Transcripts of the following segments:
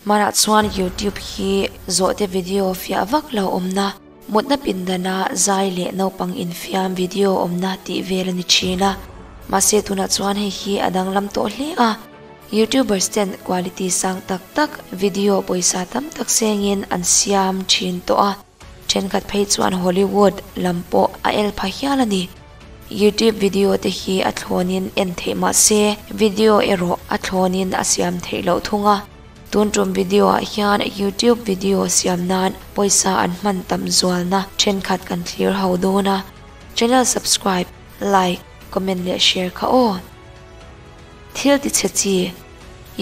Hmanah chuan YouTube hi zawhte video fiah vak lo awmna, mutna pindana zai leh naupang infiam video awmna tih vel a ni thin a. Mahse tunah chuan hei hi a danglam tawh hle a, YouTubers ten quality sang tak tak video pawisa tam tak sengin an siam thin tawh a. Thenkhat phei chuan Hollywood lam pawh a el pha hial a ni. YouTube video te hi a thlawnin en theih mah se video erawh a thlawnin a siam theih loh thung a. Tun tum video ah hian YouTube video siam nan pawisa an hman tam zualna thenkhat kan thlir ho dawn a. Channel subscribe, like, comment leh share kha aw. Thil ti chhe chi.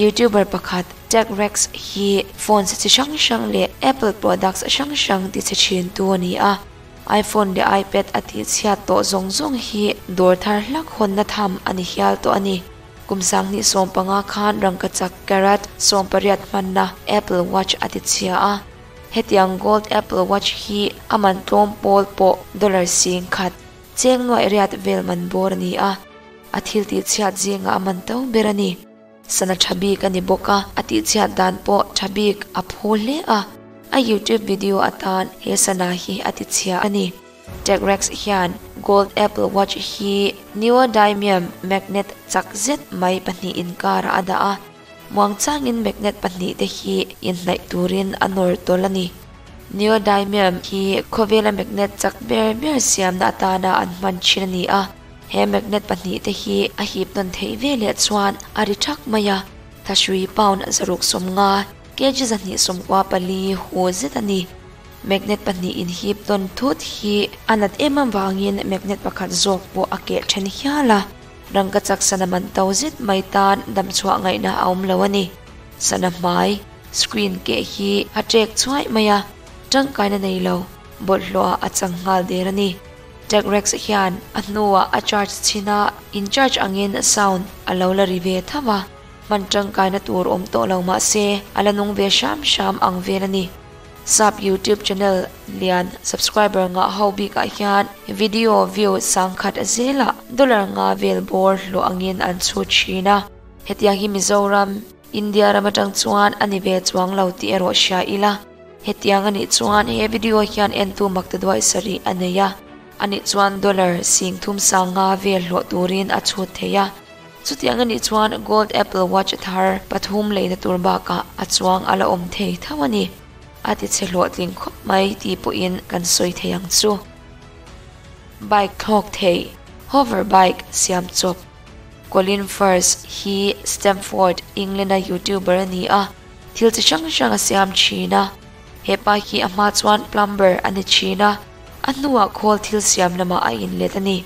Youtuber pakhat Tech Rex hi phones chi hrang hrang leh Apple products hrang hrang ti chhe thin tu a ni a. iPhone leh iPad a tih chhiat tawh zawng zawng hi dawr thar hlak hawnna tham a ni hial tawh a ni. Kum 2015 khan rangkachak carat 18 hmanna Apple Watch a ti chhia a. Hetiang gold Apple Watch hi a man tlawm pawl pawh dollar 10,000 cheng nuaih riat vel man bawr a ni a. A thil tih chhiat zingah a man to ber a ni. Sana tha bik a ni bawk a, a tih chhiat dan pawh tha bik a phu hle a. A YouTube video atan he sana hi a ti chhia a ni. Tech Rex hian gold Apple Watch hi neodymium magnet chak zet mai pahnih inkarah a dah a. Muangchangin magnet pahnih te hi inhnaih turin a nawr tawl a ni. Neodymium hi khawvela magnet chak ber ber siamna atana an hman thin a ni a. He magnet pahnih te hi a hip nawn theih ve leh chuan a ri thak mai a, thahrui pound 650, kg 294 hu zet a ni. Magnet pahnih inhip nawn thut hi a nat em avangin magnet pakhat zawk pawh a keh then hial a, rangkachak sana man to zet mai tan damchhuah ngaihna a awm lo a ni. Sana hmai, screen, keh hi a ṭek chhuaih mai a, tangkaina nei lo, bawlhhlawhah a chang nghal der a ni. Tech Rex hian a hnuah a charge chhin a, in charge angin sound a lo la ri ve tho a, hman tangkaina tur awm tawh lo mah se a la nung ve hram hram ang vel a ni. Sap YouTube channel lian subscriber ngah ho bikah hian video view sangkhat zelah dollar nga vel bawr hlawh angin an chhut thin a. Hetiang hi Mizoram, India ram atang chuan a ni ve chuang lo tih erawh hria ila. Hetiang a nih chuan he video hian entu makta duai sarih a nei a, a nih chuan dollar 3500 vel hlawh turin a chhut thei a. Chutiang a nih chuan gold Apple Watch thar pathum leina tur bakah a chuang a la awm thei tho a ni. A ti chhe hlawhtling khawp mai tih pawhin kan sawi thei ang chu. Bike thlawk thei, hover bike, siam chawp. Colin Furze hi Stamford, England-a YouTuber a ni a. Thil chi hrang hrang a siam thin a, hepa hi a hma chuan plumber a ni thin a, a hnuah khawl thil siam lamah a inlet a ni.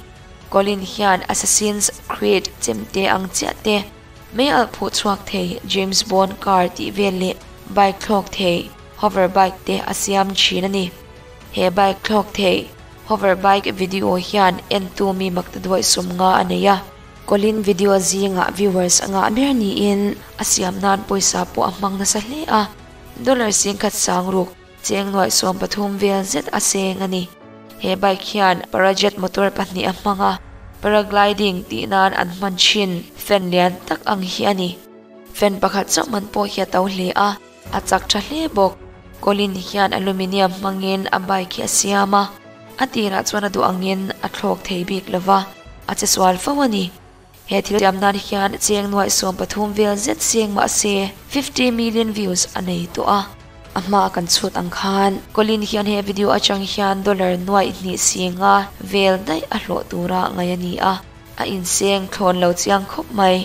Colin hian Assassin's Creed chemte ang chiah te, mei alh phuh chhuak thei James Bond car tih vel leh bike thlawk thei hover bike te a siam thin a ni. He bike thlawk thei hover bike video hian entu mi makta duaih 50 a nei a. Colin video zingah viewers a ngah ber niin a siam nan pawisa pawh a hmang nasa hle a, dollar 10,000 cheng nuaih 13 vel zet a seng a ni. He bike hian parajet motor pahnih a hmang a, paragliding tih nan an hman thin fan lian tak ang hi a ni. Fan pakhat chauh man pawh hi a to hle a, a chak tha hle bawk. Colin hian aluminium hmangin a bike hi a siam a, a tirah chuan a duh angin a thlawk thei bik lova, a che sual fo a ni. He thil siam nan hian cheng nuaih 13 vel zet seng mah se 50 million views a nei tawh a. A hma kan chhut ang khan Colin hian he video atang hian dollar nuaih hnih singa vel daih a hlawh tura ngai a ni a, a inseng thlawn lo chiang khawp mai.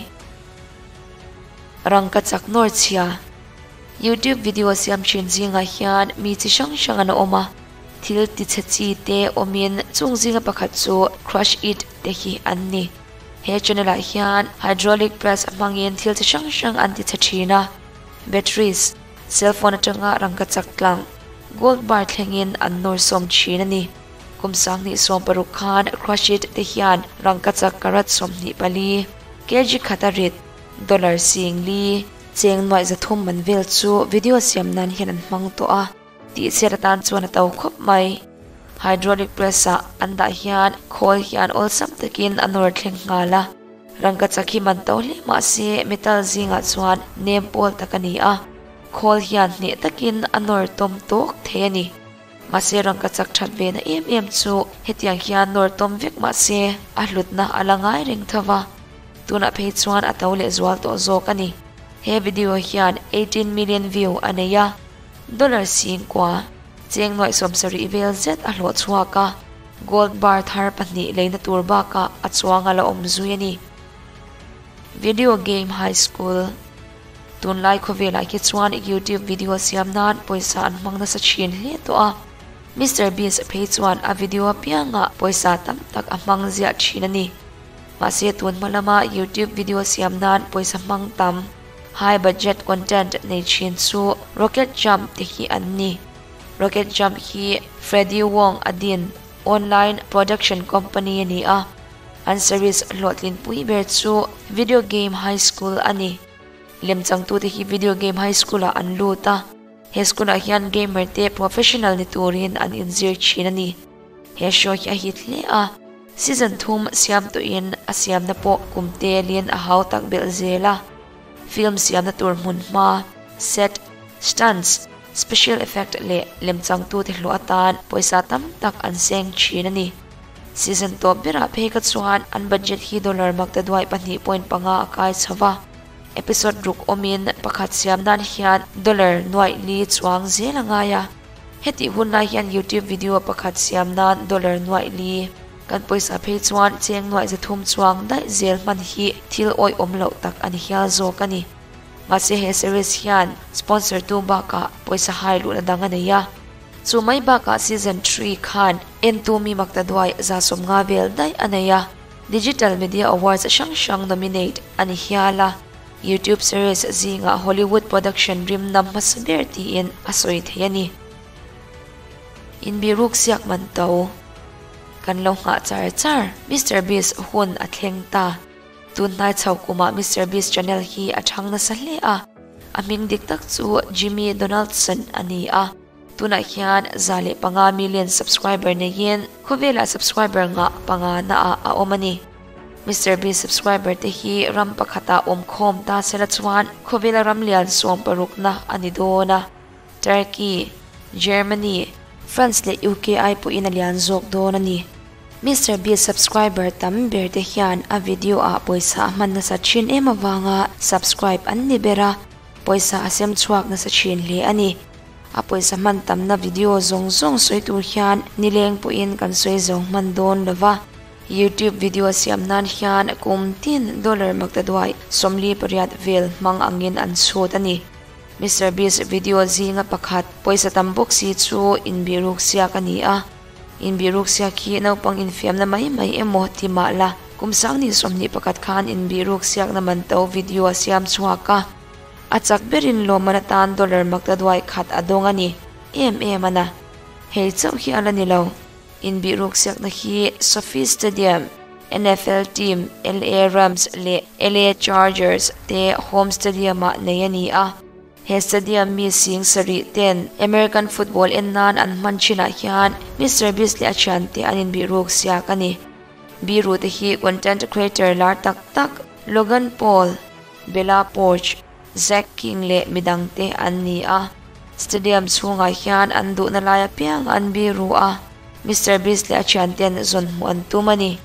Rangkachak nawr chhia. YouTube video siam thin zingah hian mi chi hrang hrang an awm a, thil ti chhe chi te awmin chung zinga pakhat chu Crush It te hi an ni. He channel ah hian hydraulic press hmangin thil chi hrang hrang an ti chhe thin a, batteries, cellphone atanga rangkachak tlang, gold bar thlengin an nawr sawm thin a ni. Kum 2016 khan Crush It te hian rangkachak karat 24, kg khat a rit, dollar 4,000, cheng nuaih 300 man vel chu video siam nan hian an hmang tawh a, tih chhiat atan chuan a to khawp mai. Hydraulic press ah an dah hian khawl hian awlsam takin a nawr thleng nghal a, rangkachak hi man to hle mah se metal zingah chuan nem pawl tak a ni a. Khawl hian hneh takin a nawr tawm tawk thei a ni. Mahse rangkachak that ve na em em chu hetiang hian nawr tawm vek mahse a hlutna a la ngai reng tho va, tunah phei chuan a to leh zual tawh zawk a ni. He video hian 18 million view a nei a, dollar singkua cheng nuaih 70 vel zet a hlawh chhuak a, gold bar thar pahnih leina tur bakah a chuang a la awm zui a ni. Video game high school. Tunlai khawvelah hi chuan YouTube video siam nan pawisa an hmang nasa thin hle tawh a. Mister Beast phei chuan a video apiangah pawisa tam tak a hmang ziah thin a ni. Mahse tun hma lama YouTube video siam nan pawisa hmang tam, high budget content nei thin chu Rocket Jump te hi an ni. Rocket Jump hi Freddie Wong a din online production company a ni a. An series hlawhtlinpui ber chu Video Game High School a ni. Lemchangtute hi Video Game High School-ah an lut a, he school-ah hian gamer te professional ni turin an inzir thin a ni. He show hi a hit hle a, season thum siam tawhin a siamna pawh kum telin a hau tak belh zel a. Film siamna tur hmun hma, set, stunts, special effect leh lemchangtute hlawh atan pawisa tam tak an seng thin a ni. Season tawp berah phei kha chuan an budget hi dollar maktaduai 2.5 a kai chho va. Episode ruk awmin pakhat siam nan hian dollar nuaih li chuang zel a ngai a. Hetih hun lai hian YouTube video pakhat siam nan dollar nuaih li. Kan pawisa phei chuan cheng nuaih 300 chuang daih zel hman hi thil awih awm loh tak a ni hial zawk a ni. Mahse he series hian sponsor tu bakah pawisa hai luhna dang a nei a. Chu mai bakah season 3 khan entu mi maktaduai 150 vel daih a nei a. Digital Media Awards hrang hrang nominate a ni hial a. YouTube series zinga Hollywood production rim nam hmasa ber tiin a sawi thei a ni. Inbiruk siak man to. Kan lo nghah char char Mister Beast hun a thleng ta. Tunhnai chho kumah Mister Beast channel hi a thang nasa hle a. A hming dik tak chu Jimmy Donaldson a ni a. Tunah hian 105 million subscriber neiin khawvelah subscriber nga panga na ah a awm a ni. Mister Beast subscriber te hi ram pakhata awm khawm ta sela chuan khawvela ram lian 16 na a ni dawn a. Turkey, Germany, France leh UK ai pawhin a lian zawk dawn a ni. Mister Beast subscriber tam ber te hian a video ah pawisa a hman nasa thin em awanga subscribe an ni ber a, pawisa a sem chhuak nasa thin hle a ni. A pawisa hman tamna video zawng zawng sawi tur hian nileng pawhin kan sawi zawng hman dawn lova. YouTube video siam nan hian kum tin dollar maktaduai 48 vel hmang angin an chhut a ni. Mister Beast video zinga pakhat pawisa tam bawk si chu inbiruk siak a ni a. Inbiruk siak hi naupang infiamna mai mai emaw ti mah la, kum sang ni 21 khan inbiruk siakna man to video a siam chhuak a. A chak berin lawmman atan dollar maktaduai khat a dawng a ni. Em em ana. Hei chauh hi ala ni lo. Inbiruk siakna hi SoFi Stadium, NFL team LA Rams leh LA Chargers te home stadium ah nei a ni a. He stadium mi sing sarih ten American football en nan an hman thinah hian Mister Beast leh a thian te an inbiruk siak a ni. Biru te hi content creator lar tak tak Logan Paul, Bella Poarch, Zach King leh midang te an ni a. Stadium chhungah hian an duhna lai apiang an biru a. Mister Beast leh a thian ten zawn hmuh an tum a ni.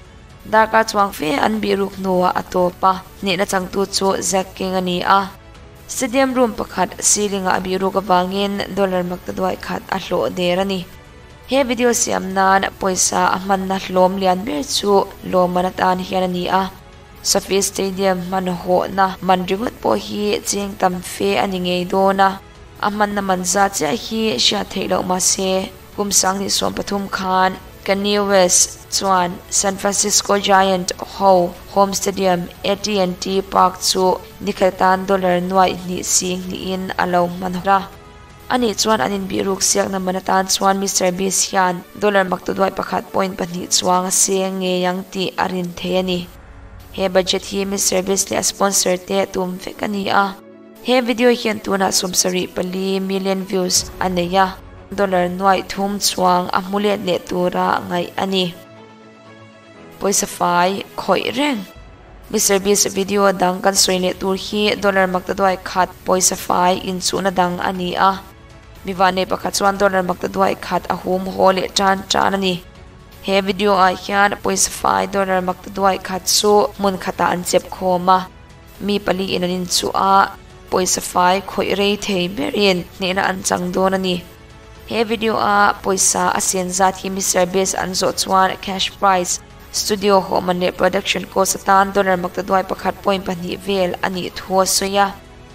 Darkar chuang fe an biruk hnuah a tawp a, hnehna changtu chu Zach King a ni a. Stadium room pakhat ceiling ah a biruk awangin dollar maktaduai khat a hlawh der a ni. He video siam nan pawisa a hmanna hlawm lian ber chu lawmman atan hian a ni a. SoFi Stadium hman hawhna man ringawt pawh hi cheng tam fe a ni ngei dawn a. A hmanna man za chiah hi hriat theih loh mahse kum sang ni 13 khan Kanye West chuan San Francisco Giant ho home stadium AT&T Park chu nikhat tan dollar nuaih hnih sing hnihin a lo hman a. Ani chuan an inbiruk siakna man atan chuan Mister Beast hian dollar maktaduai 1.2 chuang a seng ngei ang tih a rin thei a ni. He budget hi Mister Beast leh a sponsor te tum vek a ni a. He video hian tunah 74 million views a nei a. Dollar nuaih thum chuang a hmulet leh tura ngaih a ni. Pawisa fai khawih reng. Mister Beast video dang kan sawi leh tur hi dollar maktaduai khat pawisa fai inchuhna dang a ni a. Mi vanei pakhat chuan dollar maktaduai khat a hum haw leh tan tan a ni. He video ah hian pawisa fai dollar maktaduai khat chu hmun khatah an chep khawm a. Mi pali in an inchuh a, pawisa fai khawih rei thei berin hnehna an chang dawn a ni. He video a pawisa a sen zat hi Mister Beast an zawh chuan cash prize, studio hawhman leh production cost atan dollar maktaduai pakhat point pahnih vel a nih thu a sawi a.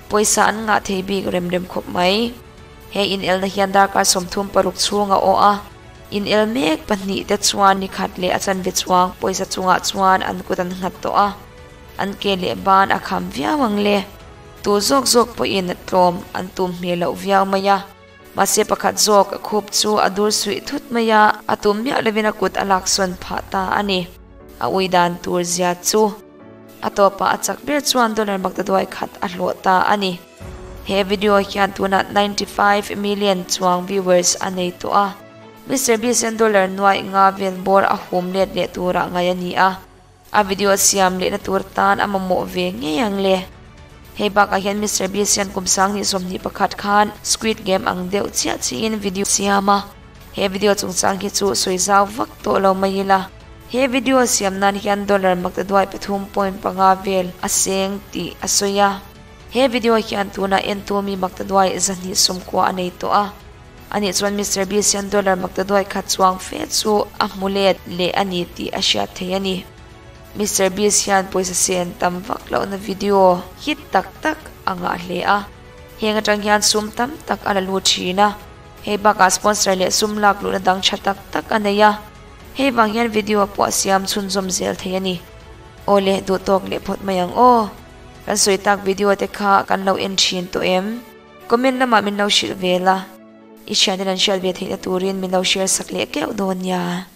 Pawisa an ngah thei bik rem rem khawp mai. He inelna hian darkar 36 chhung a awh a, inel mek pahnih te chuan ni khat leh a chanve chuang pawisa chungah chuan an kut an nghat tawh a, an ke leh ban a kham viau ang le. Tu zawk zawk pawhin tlawm an tum hmel loh viau mai a. Mahse pakhat zawk khup chu a dur suih thut mai a, a tum miah lovin a kut a laksawn phah ta a ni. A ui dan tur zia chu. A tawpah a chak ber chuan dollar maktaduai khat a hlawh ta a ni. He video hian tunah 95 million chuang viewers a nei tawh a. Mister Beast hian dollar nuaih nga vel bawr a hum let leh turah ngaih a ni a. A video siam lehna tur tan a mamawh ve ngei ang le. Hei bakah hian Mister Beast hian kum 2021 khan Squid Game ang deuh chiah chiin video siam a. He video chungchang hi chu sawi zau vak tawh lo mai ila. He video siam nan hian dollar maktaduai 3.5 vel a seng tih a sawi a. He video hian tunah entu mi maktaduai 290 a nei tawh a. Ani chuan Mister Beast hian dollar maktaduai khat chuang fe chu a hmu let leh a ni tih a hriat thei a ni. Mister Beast hian pawisa sen tam vak lohna video hit tak tak a ngah hle a. Heng atang hian sum tam tak a la lut thin a. Hei bakah sponsor leh sum lak luhna dang tha tak tak a nei a. Hei vang hian video pawh a siam chhunzawm zel thei a ni. Awle, duh tawk leh phawt mai ang aw. Kan sawi tak video te kha kan lo en thin tawh em? Comment lamah min lo hrilh ve la. I thianten an hriat ve theihna turin min lo share sak leh keuh dawn nia.